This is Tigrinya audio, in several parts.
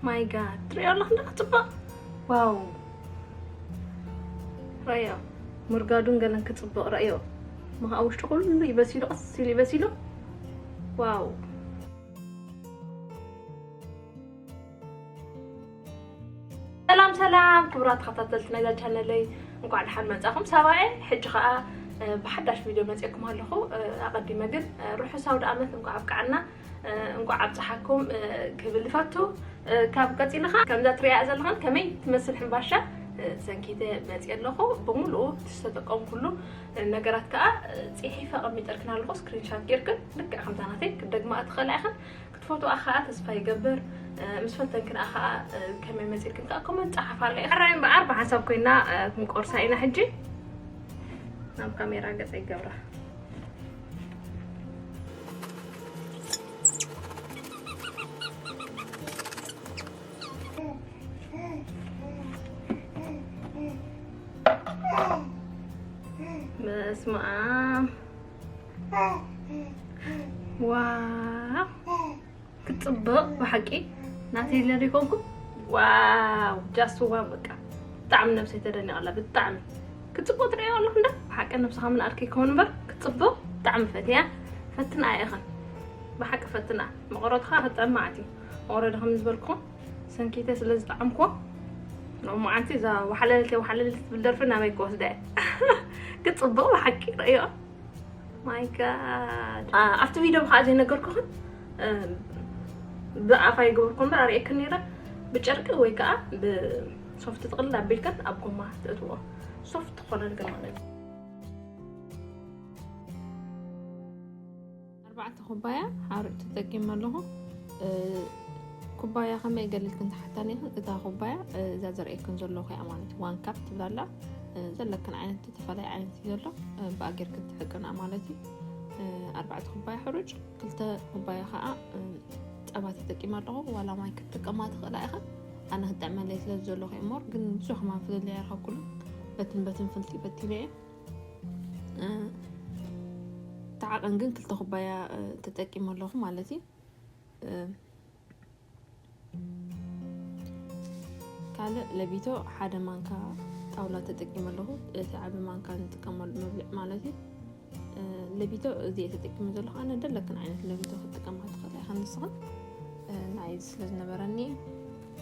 My God፣ ትሪኦ ኣለኹ እንደ ክፅብቕ። ዋው፣ ረዮ፣ ምርጋዱን ገለን ክፅብቕ ረዮ። ምኻ ውሽጡ ኩሉ ይበሲሉ፣ ቀስ ኢሉ ይበሲሉ። ዋው። ሰላም ሰላም ክቡራት ተኸታተልቲ ናይዛ ቻነለይ፣ እንኳዕ ደሓን መጻኹም። ሳባኤ ሕጂ ኸኣ ብሓዳሽ ቪድዮ መጺእኩም ኣለኹ። ኣቐዲመ ግን ርሑስ ኣውደ ኣመት እንኳዕ ኣብቅዓና፣ እንኳዕ ኣብጽሓኩም ክብል ይፈቱ። ካብ ቀጺሉ ኸኣ ከምዛ ትሪኣ ዘለኽን ከመይ ትመስል ሕምባሻ ሰንኪተ መጺእ ኣለኹ። ብምሉኡ ዝተጠቀምኩሉ ነገራት ከኣ ጽሒፈ ኣቐሚጠልክን ኣለኹ። ስክሪንሻት ጌርክን ልክዕ ከምዛ ናተይ ክትደግማ ትኽእላ ኢኽን። ክትፈትዋ ኸኣ ተስፋ ይገብር። ምስ ፈተንክን ከኣ ከመይ መጺእልክን ከኣ ኮመንት ጸሓፋለይ። ሕራይ እምበኣር ብሓንሳብ ኮይና ክንቆርሳ ኢና ሕጂ። ናብ ካሜራ ገጸ ይገብራ። በስመ ኣብ። ዋው፣ ክትጽብቕ ብሓቂ። ናተይ ኢለ ዶ ይኮንኩ? ዋው፣ just one በቃ። ብጣዕሚ ነብሰይ ተደኒቐላ፣ ብጣዕሚ። ክትጽብቕ ትርእዮ ኣለኹ እንደ ብሓቂ ነብስኻ ምንኣድ ከይከውን እምበር ክትጽብቕ ብጣዕሚ ፈትያ። ፈትና ኢኽን። ብሓቂ ፈትና። መቐረትኻ ክጥዕም መዓት እዩ። መቐረዶ ከም ዝበልኩኹም ሰንኪተ ስለ ዝጠዓምኩዎ፣ ሎማዓንቲ እዛ ዋሓለለተይ ዋሓለለተይ ትብል ደርፊ ናበይ ክወስዳ እየ? ክትጽብቕ ብሓቂ ርእዮ። My God። ኣብቲ ቪድዮ ከዓ ዘይነገርኩኽን ብኣፋ ይገበርኩ እምበር ኣርእየክን ነይረ። ብጨርቂ ወይ ከዓ ብሶፍት ጥቕልል ኣቢልክን ኣብ ጎማ ትእትዎ። ሶፍት ክኾነልክን ማለት እዩ። ኣርባዕተ ኩባያ ሓሩጭ ተጠቂመ ኣለኹ። ኩባያ ከመይ ገሊልክን ትሓታኒ ኢኽን። እታ ኩባያ እዛ ዘርእየክን ዘለኹ እያ ማለት እዩ። ዋን ካፕ ትብላላ። ዘለክን ዓይነት ዝተፈላለየ ዓይነት እዩ ዘሎ። ብኣጌርክን ትሕቅና ማለት እዩ። ኣርባዕተ ኩባያ ሕሩጭ፣ ክልተ ኩባያ ከዓ ጸባ ተጠቂመ ኣለኹ። ዋላ ማይ ክትጥቀማ ትኽእላ ኢኽን። ኣነ ክጥዕመለይ ስለ ዘለኹ እየ እምበር ግን ብዙሕ ከማን ፍልልይ ኣይረኸብኩሉ። በትን በትን ፍልጥ በቲነ እየ። ተዓቐን ግን ክልተ ኩባያ ተጠቂመ ኣለኹ ማለት እዩ። ካልእ ለቢቶ ሓደ ማንካ ጣውላ ተጠቂመ ኣለኹ። እቲ ዓቢ ማንካ ንጥቀመሉ መብልዕ ማለት እዩ። ለቢቶ እዚ እየ ተጠቂመ ዘለኹ። ኣነ ደለክን ዓይነት ለቢቶ ክትጥቀማ ትኽእላ ኢኻ ንስኽን። ንዓይ እዚ ስለ ዝነበረኒ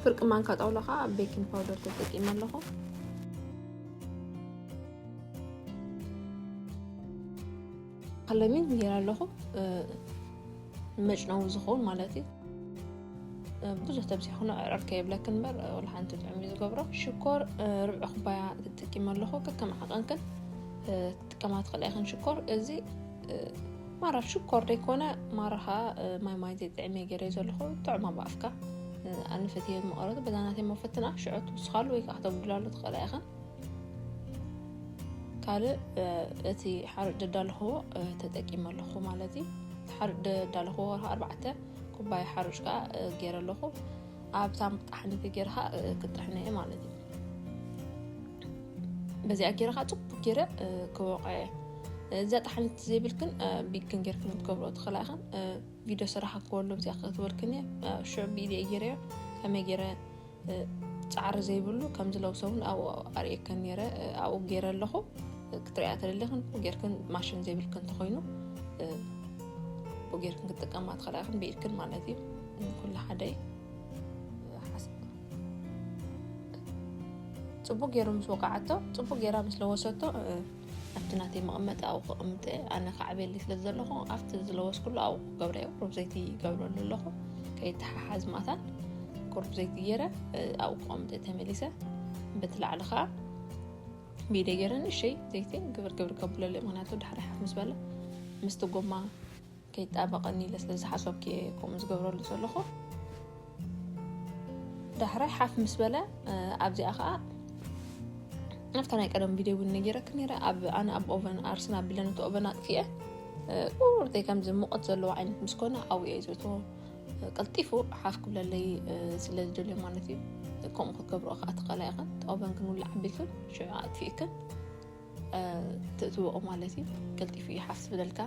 ፍርቂ ማንካ ጣውላ ከዓ ቤኪንግ ፓውደር ተጠቂመ ኣለኹ። ከለሚን ጌረ ኣለኹ። መጭነዊ ዝኸውን ማለት እዩ። ብዙሕ ተብዚሕኩኖ ዕዕር ከየብለክን እምበር ወላ ሓንቲ ጥዑም እዩ ዝገብሮ። ሽኮር ርብዒ ኩባያ ትጥቀሚ ኣለኹ። ከከም ዓቐንክን ትጥቀማ ትኽእላ ኢኽን ሽኮር። እዚ ማራ ሽኮር ደይኮነ ማራ ኸዓ ማይ ማይ ዘይጥዕም እየ ገይረ ዘለኹ። ጥዑም ኣብ ኣፍካ። ኣነ ፈትየ መቐረቱ በዛ ናተይ መፈትና ሽዑ ትውስኻሉ ወይ ከዓ ክተጉድላሉ ትኽእላ ኢኽን። ካልእ እቲ ሓሩጭ ደዳለኽዎ ተጠቂመ ኣለኹ ማለት እዩ። እቲ ሓሩጭ ደዳለኽዎ ወርሃ ኣርባዕተ ኩባያ ሓሩጭ ከዓ ገይረ ኣለኹ። ኣብታ ጣሕኒተ ገይረ ከዓ ክጥሕነ እየ ማለት እዩ። በዚኣ ገይረ ከዓ ፅቡቅ ገይረ ክወቕዐ እየ። እዛ ጣሕኒት ዘይብልክን ቢግን ጌርክን ክትገብሮ ትኽእላ ኢኽን። ቪድዮ ስራሕ ክወሉ ብዚኣ ክትበልክን እየ። ሽዑ ብኢደ እየ ገይረዮ ከመይ ገይረ ጻዕሪ ዘይብሉ ከም ዝለብሶ እውን ኣብኡ ኣርእየከን ነይረ። ኣብኡ ገይረ ኣለኹ። ክትሪኣ ተደሊኽን ብኡ ጌርክን ማሽን ዘይብልክን እንተኾይኑ ብኡ ጌርክን ክትጥቀማ ትኽእላ ኢኽን ብኢድክን ማለት እዩ። ኩሉ ሓደ እዩ። ሓስ- ጽቡቅ ገይሩ ምስ ወቃዓቶ ጽቡቅ ገይራ ምስ ለወሰቶ ኣብቲ ናተይ መቐመጢ ኣብኡ ከቕምጠ ኣነ ከዓብየለይ ስለ ዘለኹ ኣብቲ ዝለወስኩሉ ኣብኡ ክገብረ እየ። ቁሩብ ዘይቲ ይገብረሉ ኣለኹ ከይተሓሓዝ ማታን ቁሩብ ዘይቲ ገይረ ኣብኡ ከቐምጠ ተመሊሰ በቲ ላዕሊ ከዓ ብኢደይ ገይረ ንእሸይ ዘይቲ ግብር ግብር ከብለሉ እየ። ምክንያቱ ድሕሪ ሓፍ ምስ በለ ምስቲ ጎማ ከይጣበቐኒ ኢለ ስለ ዝሓሰብኩ እየ ከምኡ ዝገብረሉ ዘለኹ። ዳሕራይ ሓፍ ምስ በለ ኣብዚኣ ከዓ ኣብታ ናይ ቀደም ቪድዮ እውን ነጊረክ ነይረ። ኣብ ኣነ ኣብ ኦቨን ኣርስን ኣቢለ ነቲ ኦቨን ኣጥፊኤ ቁርጠይ ከምዚ ሙቐት ዘለዎ ዓይነት ምስ ኮነ ኣብኡ እየ ዝእትዎ። ቀልጢፉ ሓፍ ክብለለይ ስለ ዝደልዮ ማለት እዩ። ከምኡ ክትገብርኦ ከዓ ትኽእላ ኢኽን። እቲ ኦቨን ክንውላዕ ኣቢልክን ሽዑ ኣጥፊእክን ትእትውኦ ማለት እዩ። ቀልጢፉ እዩ ሓፍ ዝብለልካ።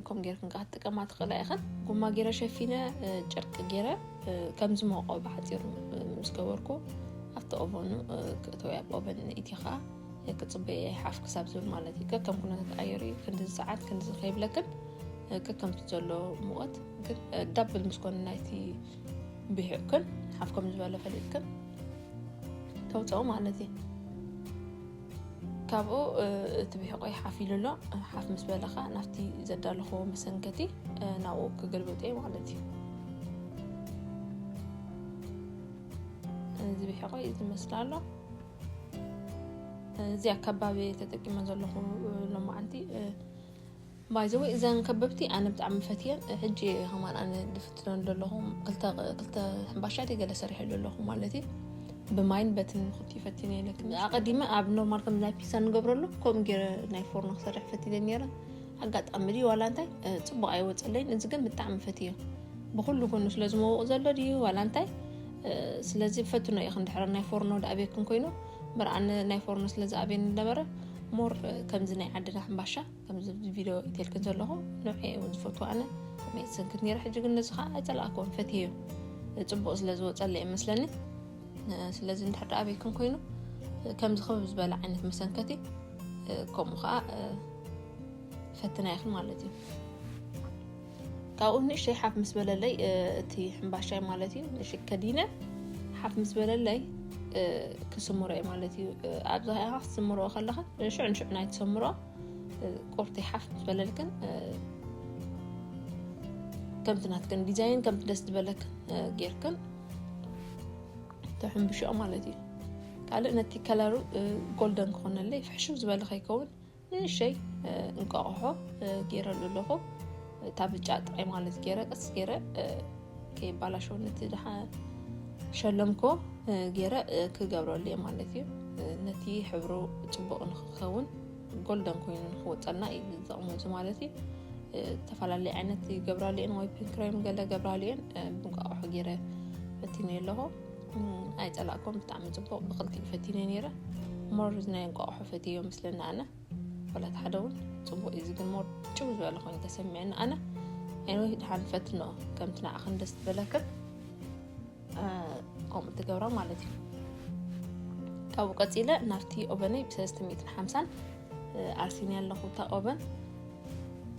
ከም ጌርክን ከዓ ትጥቀማ ትኽእላ ኢኽን። ጎማ ገይረ ሸፊነ፣ እ፣ ጨርቂ ገይረ፣ እ፣ ከም ዝሞቆ ብሓፂሩ፣ እ፣ ምስ ገበርኩ ኣብቲ ኦቨኑ፣ እ፣ ክእተው ኣብ ኦቨን ኢትኻ፣ እ፣ ክፅበየ ሓፍ ክሳብ ዝብል ማለት እዩ። ከከም ኩነታት ኣየር እዩ። ክንዲ ሰዓት ክንዲ ከይብለክን፣ እ፣ ከከምቲ ዘሎ ሙቐት ግን፣ እ፣ ዳብል ምስ ኮነ ናይቲ ብሒቕክን ሓፍ ከም ዝበለ ፈሊጥክን ተውፀኦ ማለት እዩ። ካብኡ፣ እ፣ እቲ ብሒቆይ ሓፍ ኢሉ ኣሎ። ሓፍ ምስ በለኻ ናብቲ ዘዳለኽዎ መሰንከቲ፣ እ፣ ናብኡ ክገልብጦ እየ ማለት እዩ። እዚ ብሒቆይ እዚ መስል ኣሎ። እዚ ኣከባቢ ተጠቂመ ዘለኹ፣ እ፣ ሎማዓንቲ፣ እ፣ ባይ ዘ ወይ እዘን ከበብቲ ኣነ ብጣዕሚ ፈትየን። ሕጂ ከማን ኣነ ድፍትነን ዘለኹ ክልተ፣ ክልተ ሕምባሻ ድየ ገለ ሰሪሐሉ ኣለኹ ማለት እዩ። ብማይን በትን ክልቲኡ ፈቲነ ኢለክን። ኣቐዲመ ኣብ ኖርማል ከም ናይ ፒሳ ንገብረሉ ከምኡ ገይረ ናይ ፎርኖ ክሰርሕ ፈቲነ ነይረ። ኣጋጣሚ ድዩ ዋላ እንታይ፣ እ፣ ጽቡቕ ኣይወጸለይን። እዚ ግን ብጣዕሚ ፈትዮ። ብኹሉ ጎኑ ስለ ዝመውቕ ዘሎ ድዩ ዋላ እንታይ፣ እ፣ ስለዚ ፈትኖ ኢኽን ድሕሪ ናይ ፎርኖ ድኣቤክን ኮይኑ። እምበር ኣነ ናይ ፎርኖ ስለ ዝኣቤን ነበረ ሞር፣ እ፣ ከምዚ ናይ ዓድና ሕምባሻ ከምዚ ኣብዚ ቪድዮ ኢተልክን ዘለኹ ንዑ እውን ዝፈትዎ ኣነ። ከመይ ዝሰንክት ነይረ፣ ሕጂ ግን ነዚ ከዓ ኣይጸላእክዎን፣ ፈትየዮ። ጽቡቕ ስለ ዝወጸለ እዩ መስለኒ። እ፣ ስለዚ እንድሕር ደኣ ኣበይክን ኮይኑ፣ እ፣ ከምዚ ክብብ ዝበለ ዓይነት መሰንከቲ፣ እ፣ ከምኡ ከዓ፣ እ፣ ፈትና ኢኽን ማለት እዩ። ካብኡ ንእሽተይ ሓፍ ምስ በለለይ፣ እ፣ እቲ ሕምባሻይ ማለት እዩ፣ ንእሽተይ ከዲነ ሓፍ ምስ በለለይ፣ እ፣ ክስምሮ እየ ማለት እዩ። እ፣ ኣብዛ ኢኻ ክትስምርኦ ከለኻ፣ ሽዑ ንሽዑ ናይ ትሰምርኦ፣ እ፣ ቁርቲ ሓፍ ምስ በለልክን፣ እ፣ ከምቲ ናትክን ዲዛይን፣ ከምቲ ደስ ዝበለክን፣ እ፣ ጌርክን ተሕምብሽኦ ማለት እዩ። ካልእ ነቲ ከለሩ፣ እ፣ ጎልደን ክኾነለይ፣ ፍሕሽው ዝበለ ከይከውን፣ ንእሽተይ፣ እ፣ እንቋቑሖ፣ እ፣ ገይረሉ ኣለኹ። እታ ብጫ ጥራይ ማለት ገይረ፣ ቀስ ገይረ፣ እ፣ ከይባላሸው ነቲ ደሓ ሸለምኮ፣ እ፣ ገይረ፣ እ፣ ክገብረሉ እየ ማለት እዩ። እ፣ ነቲ ሕብሩ ጽቡቕ ንክኸውን፣ ጎልደን ኮይኑ ንክወጸልና እዩ ዝጠቕሞ እዚ ማለት እዩ። እ፣ ዝተፈላለየ ዓይነት ይገብራሉ እየን፣ ወይ ፒንክ ክሬም ገለ ገብራሉ እየን። እ፣ ብእንቋቑሖ ገይረ ፈቲነ ኣለኹ። እ፣ ኣይጸላእኮን፣ ብጣዕሚ ጽቡቕ፣ ብክልቲኡ ፈቲነ ነይረ። ሞር ናይ እንቋቑሖ ፈትዮ ምስለና ኣነ። ወላ እቲ ሓደ እውን ጽቡቕ እዩ፣ እዚ ግን ሞር ጭው ዝበለ ኮይኑ ተሰሚዕኒ ኣነ። ኤኒወይ፣ ድሓን ፈትንኦ፣ ከምቲ ንዓኽን ደስ ዝበለክን፣ እ፣ ከምኡ ትገብራ ማለት እዩ። ካብኡ ቀጺለ ናብቲ ኦቨነይ ብሰለስተ ሚእትን ሓምሳን፣ እ፣ ኣርሲኒ ኣለኹ እታ ኦቨን።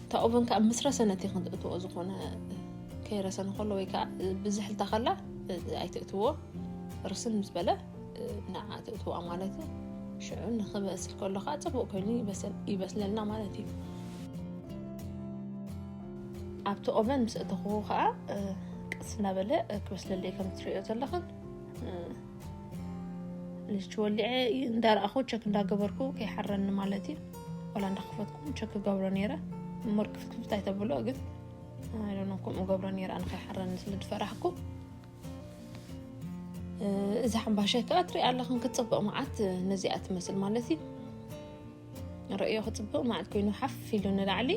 እታ ኦቨን ከዓ ምስ ረሰነት ኢኽን ትእትዎ፣ ዝኾነ ከይረሰነ ከሎ ወይ ከዓ ብዝሕ ኢልታ ከላ፣ እ፣ ኣይትእትዎ። ርስን ምስ በለ፣ እ፣ ንዓ ትእትዋ ማለት እዩ። ሽዑ ንኽበስል ከሎ ከዓ ጽቡቕ ኮይኑ ይበሰል-፣ ይበስለልና ማለት እዩ። ኣብቲ ኦቨን ምስ እተኽዎ ከዓ፣ እ፣ ቀስ እናበለ፣ እ፣ ክበስለለይ ከም ትርእዮ ዘለኽን፣ እ፣ ልስች ወሊዐ እንዳረኣኹ ቸክ እንዳገበርኩ ከይሓረኒ ማለት እዩ። ዋላ እንዳኸፈትኩ ቸክ ገብሮ ነይረ። ሞር ክፍትክፍት ኣይተብሎ ግን፣ ኣይ ዶንት ኖ፣ ከምኡ ገብሮ ነይረ ኣነ ከይሓረኒ ስለ ዝፈራሕኩ። እ፣ እዚ ሓምባሻይ ከዓ ትሪኢ ኣለኽን ክጽብቕ መዓት፣ እ፣ ነዚኣ ትመስል ማለት እዩ። ረእዮ ክጽብቕ መዓት ኮይኑ ሓፍ ኢሉ ንላዕሊ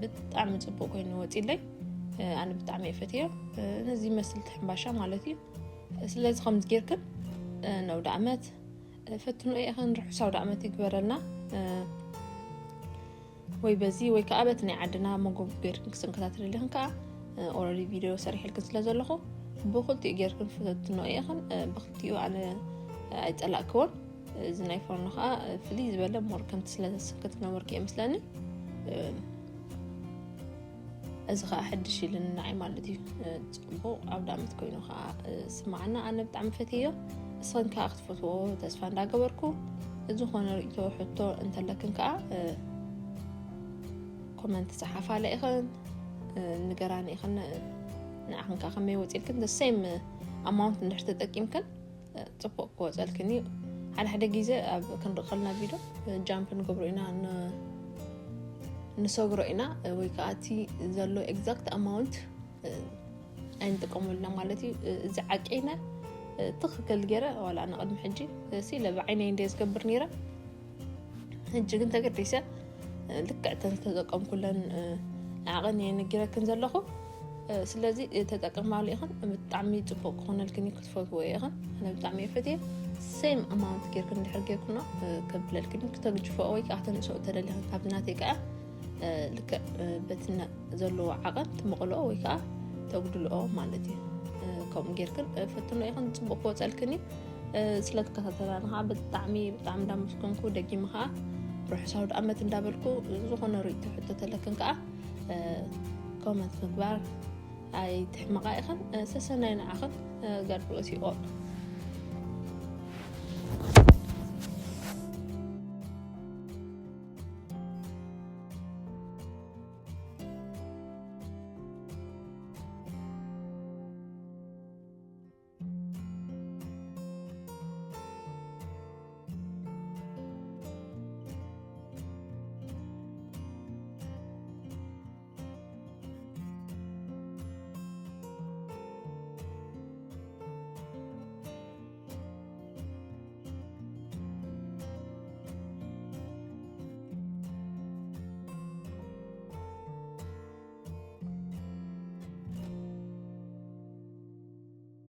ብጣዕሚ ጽቡቕ ኮይኑ ወጺለይ። እ፣ ኣነ ብጣዕሚ እየ ፈትዮ። እ፣ ነዚ ይመስል እቲ ሕምባሻ ማለት እዩ። ስለዚ ከምዚ ጌርክን፣ እ፣ ነውደ ዓመት፣ እ፣ ፈትኖ ኢኽን ርሑስ ኣውደ ዓመት ይግበረልና። እ፣ ወይ በዚ ወይ ከዓ በቲ ናይ ዓድና መጎጎ ጌርክን ክሰንከታተል ኢልክን ከዓ፣ እ፣ ኦልሬዲ ቪድዮ ሰሪሐልክን ስለ ዘለኹ ብኽልቲኡ ጌርክን ፈትኖ ኢኽን። እ፣ ብኽልቲኡ ኣነ ኣይጸላእክዎን። እዚ ናይ ፎርኖ ከዓ፣ እ፣ ፍልይ ዝበለ ሞር ከምቲ ስለ ዘሰንክት ነበርኩ እየ መስለኒ። እ፣ እዚ ከዓ ሕድሽ ኢሉኒ ንዓይ ማለት እዩ። እ፣ ጽቡቕ ኣውደ ዓመት ኮይኑ ከዓ፣ እ፣ ስማዓና። ኣነ ብጣዕሚ ፈትዮ፣ እስኽን ከዓ ክትፈትዎ ተስፋ እንዳገበርኩ፣ ዝኾነ ርእይቶ፣ ሕቶ እንተለክን ከዓ፣ እ፣ ኮመንት ጸሓፋለ ኢኽን፣ እ፣ ንገራኒ ኢኽን፣ እ፣ ንዓኽን ከዓ ከመይ ወጺልክን፣ the same amount እንድሕር ተጠቂምክን፣ እ፣ ጽቡቕ ክወጸልክን እዩ። ሓደ ሓደ ግዜ ኣብ ክንርኢ ከለና ቪድዮ፣ እ፣ ጃምፕ ንገብሮ ኢና፣ ን-፣ ንሰግሮ ኢና፣ እ፣ ወይ ከዓ እቲ ዘሎ ኤግዛክት ኣማውንት፣ እ፣ ኣይንጥቀመሉና ማለት እዩ። እ፣ እዚ ዓቂነ፣ እ፣ ትኽክል ገይረ፣ ዋላ ንቕድሚ ሕጂ፣ እ፣ ሲለ ብዓይነይ እንደ ዝገብር ነይረ። ሕጂ ግን ተገዲሰ፣ እ፣ ልክዕ እተን ዝተጠቀምኩለን፣ እ፣ ዓቐን እየ ነጊረክን ዘለኹ። እ፣ ስለዚ፣ እ፣ ተጠቀማሉ ኢኽን፣ ብጣዕሚ ጽቡቕ ክኾነልክን እዩ፣ ክትፈትዎ ኢኽን። ኣነ ብጣዕሚ እየ ፈትየ። ሴም ኣማውንት ጌርክን እንድሕር ጌርኩና፣ እ፣ ከብለልክን እዩ፣ ክተግጅፎ ወይ ከዓ ክተንስኦ ተደሊኽን ካብዚ ናተይ ከዓ፣ ልክዕ በቲ ዘለዎ ዓቐን ትመቕልኦ ወይ ከዓ ተጉድልኦ ማለት እዩ። ከምኡ ጌርክን ፈትኖ ኢኽን። ፅቡቅ ክወፀልክን እዩ። ስለተከታተላና ከዓ ብጣዕሚ ብጣዕሚ እንዳመስገንኩ፣ ደጊመ ከዓ ርሑስ ኣውደ ኣመት እንዳበልኩ፣ ዝኾነ ርእይቶ ሕቶ ተለክን ከዓ ኮመንት ምግባር ኣይትሕመቃ ኢኽን። ሰሰናይ ንዓኽን። God bless you all።